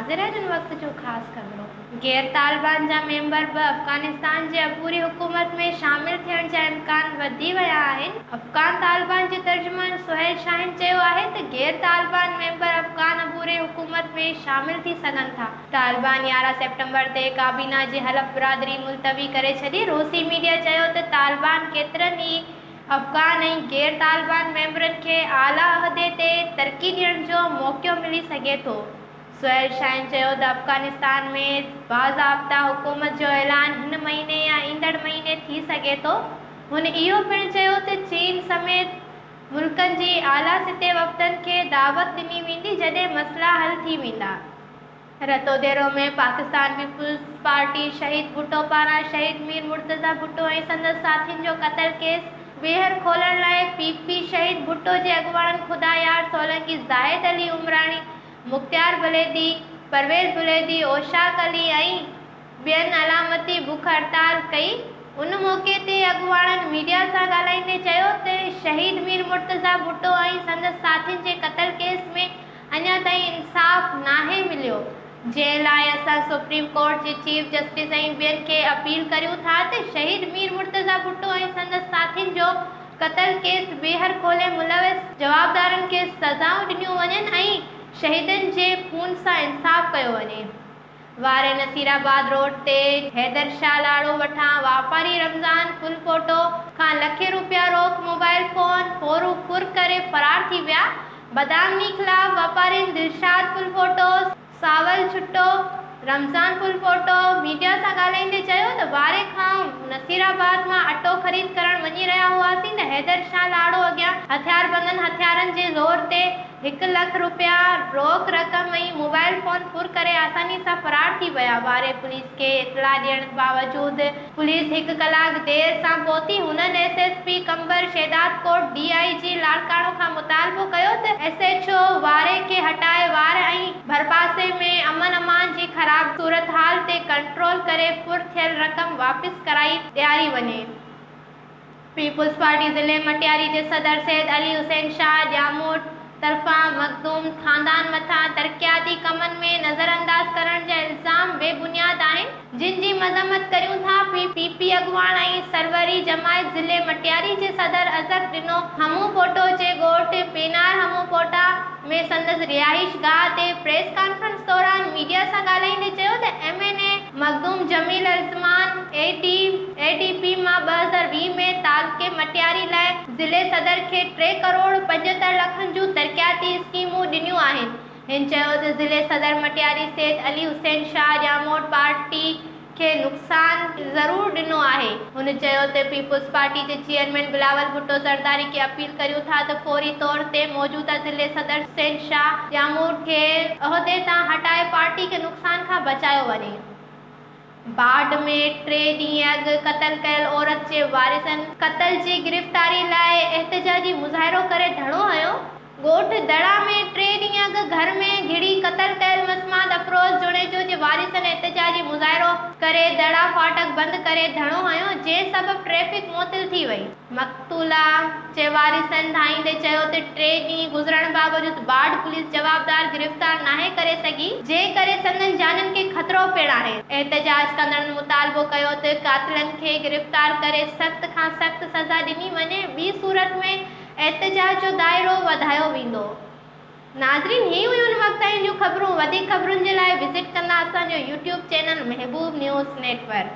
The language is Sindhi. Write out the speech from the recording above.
حاضر آهن هن وقت جون خاص خبرون. غير طالبان جا ميمبر به افغانستان جي عبوري حڪومت ۾ شامل ٿيڻ جا امڪان وڌي ويا آهن. افغان طالبان جي ترجمان سهيل شاهين چيو آهي ته غير طالبان ميمبر افغان عبوري حڪومت ۾ شامل ٿي سگهن ٿا. طالبان 11 سيپٽمبر تي ڪابينا جي حلف برادري ملتوي ڪري ڇڏي. روسي ميڊيا چيو ته طالبان ڪيترن ئي افغان ۽ غير طالبان ميمبرن کي اعليٰ عهدي تي ترقي ڏيڻ جو موقعو ملي سگهي ٿو. سهيل شاهين چيو ته افغانستان ۾ باضابطا حڪومت جو اعلان هن مهيني يا ايندڙ مهيني ٿي سگهي ٿو. هن اهو پڻ چيو ته چين سميت ملڪن جي اعليٰ سطحي وفدن کي دعوت ڏني ويندي جڏهن مسئلا حل ٿي ويندا. رتوديرو ۾ پاڪستان پيپلز پارٽي شهيد ڀٽو پاران شهيد مير مرتضيٰ ڀٽو ۽ سندس ساٿين جو قتل ڪيس ٻيهر کولڻ لاء پي پي شهيد ڀٽو جي اڳواڻن خدا يار سولنگي، زاهد علي عمراڻي، مختيار بليدي، پرويز بليدي، اوشاق علي ۽ ٻين علامتي بک هڙتال ڪئي. ان موقعي تي اڳواڻن ميڊيا سان ڳالهائيندي چيو ته شهيد مير مرتضيٰ ڀٽو ۽ سندس ساٿين جي قتل ڪيس ۾ اڃا تائين انصاف ناهي مليو، جنهن لاء اسان سپريم ڪورٽ جي چيف جسٽس ۽ ٻين کي اپيل ڪريون ٿا ته شهيد مير مرتضيٰ ڀٽو ۽ سندس ساٿين جو قتل ڪيس ٻيهر کولي ملوث جوابدارن کي سزائون ڏنيون وڃن ۽ شهيدن جي خون سان انصاف ڪيو وڃي. واري نصير آباد روڊ تي حيدر شاهه لاڙو وٺان واپاري رمضان ڦلپوٽو کان لکين روپيا روڪ موبائل فون ڦورو ڦر ڪري فرار ٿي ويا، بدامني خلاف واپارين دلشاد ڦلپوٽو، ساول ڇٽو، رمضان ڦلپوٽو ميڊيا سان ڳالهائيندي چيو ته واري کان نصير آباد مان اٽو خريد ڪرڻ وڃي رهيا هئاسين ته حيدر شاهه لاڙو اڳيان هٿياربندن هٿيارن جي زور تي هڪ لک روپيا روڪ رقم ۽ موبائل فون ڦر ڪري آساني سان فرار ٿي ويا. واري پوليس کي اطلاع ڏيڻ باوجود پوليس هڪ ڪلاڪ دير سان پهتي. هنن S S P Qambar Shahdadkot, D I G Larkana کان مطالبو ڪيو ته ايس ايڇ او واري کي هٽائي وارهه ۽ ڀرپاسي ۾ امن امان جي خراب صورتحال تي ڪنٽرول ڪري ڦر ٿيل رقم واپس ڪرائي ڏياري وڃي. پيپلز پارٽي ضلعي مٽياري جي صدر سيد علي حسين شاهه ڄاموٽ طرفان مخدوم خاندان مٿان ترقياتي ڪمن ۾ نظرانداز ڪرڻ جا الزام بي بنياد آهن جن جي مذمت ڪريون ٿا پي پي اڳواڻ ۽ سروري جماعت ضلعي مٽياري جي صدر اظهر ڏنو همون پوٽو جي ڳوٺ پينار همون پوٽا ۾ سندس رهائش گاهه تي پريس ڪانفرنس دوران ميڊيا سان ڳالهائيندي چيو ته M N A Makhdoom Jamil Uzzaman A D A D P مان 2020 ۾ تعلقي مٽياري لاء ضلعي صدر کي ٽي ڪروڙ 75 لکن جون ترقياتي اسڪيمون ڏنيون آهن. هن چيو ته ضلعي صدر مٽياري سيد علي حسين شاهه ڄاموٽ پارٽي کي نقصان ضرور ڏنو آهي. هن چيو ته پيپلز پارٽي جي چيئرمين بلاول ڀٽو زرداري کي اپيل ڪريون ٿا ته فوري طور تي موجوده ضلعي صدر حسين شاهه ڄاموٽ کي عهدي تان هٽائي پارٽي کي نقصان کان بچايو وڃي. باڊهه ۾ ٽي ڏينهن اڳ قتل ڪيل عورت جي وارثن قتل جي گرفتاري لاء احتجاجي مظاهرو ڪري ڌرڻو هنيو. ڳوٺ دڙا ۾ ٽي ڏينهن اڳ گهر ۾ گهڙي قتل ڪيل مسمات افروز جوڻيجو جي وارثن احتجاجي مظاهرو ڪري دڙا ڦاٽڪ بند ڪري ڌرڻو هنيو، جنهن سبب ٽريفڪ معطل ٿي وئي. مقتولا جي وارثن ڌائيندي چيو ته ٽي ڏينهن گذرڻ باوجود باڊهه پوليس جوابدار گرفتار ناهي ڪري سگهي، جنهن ڪري سندن جانين کي خطرو پڻ آهي. احتجاج ڪندڙن مطالبو ڪيو ته قاتلن کي گرفتار ڪري سخت کان سخت سزا ڏني وڃي، ٻي صورت ۾ احتجاج جو دائرو وڌايو ويندو. ناظرين هي هيون هن وقت تائين جون خبرون وڌيڪ خبرن جي لاء وزٽ ڪندا اسان جو YouTube channel Mehboob news network.